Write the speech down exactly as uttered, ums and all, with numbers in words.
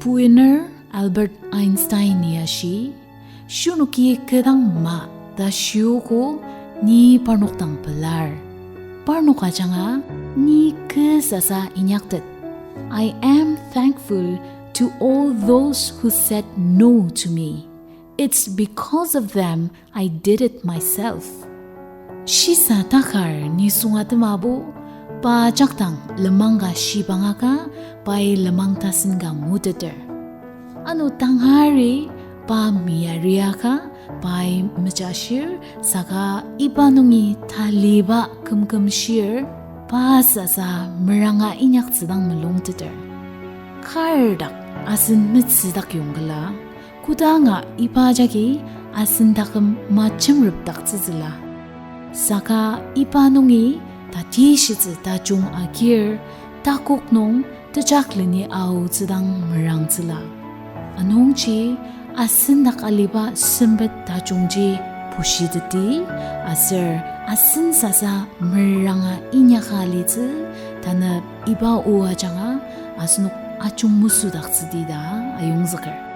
Puiner Albert Einstein-i ashi, shinoki kü dang ma ta shiogo ni parnok dang pelar. Parnok ajanga ni kü sasa inyaktet. I am thankful to all those who said no to me. It's because of them I did it myself. Shisa takar nisung atemabo, pa jakdang lenmang ka shibangaka, pai lenmang tasen ka nguteter. Ano tangari pa meyariaka, pai mejashir, saka iba nungi taliba kümkümshir, pa sasa meranga inyaktsü dang melungteter. Kar dak asen metsüdak yongkela, kodanga iba jagi asen taküm majemrepdaktsütsüla. Saka iba nungi tatishitsü tajung agir, takok nung tejakleni aotsü dang merangtsüla. Anungji asen dak aliba sempet tajungji bushiteti, aser asen sasa meranga inyaka alitsü, tanü iba o ajanga asenok ajung mesüdaktsüti ta ayongzüker.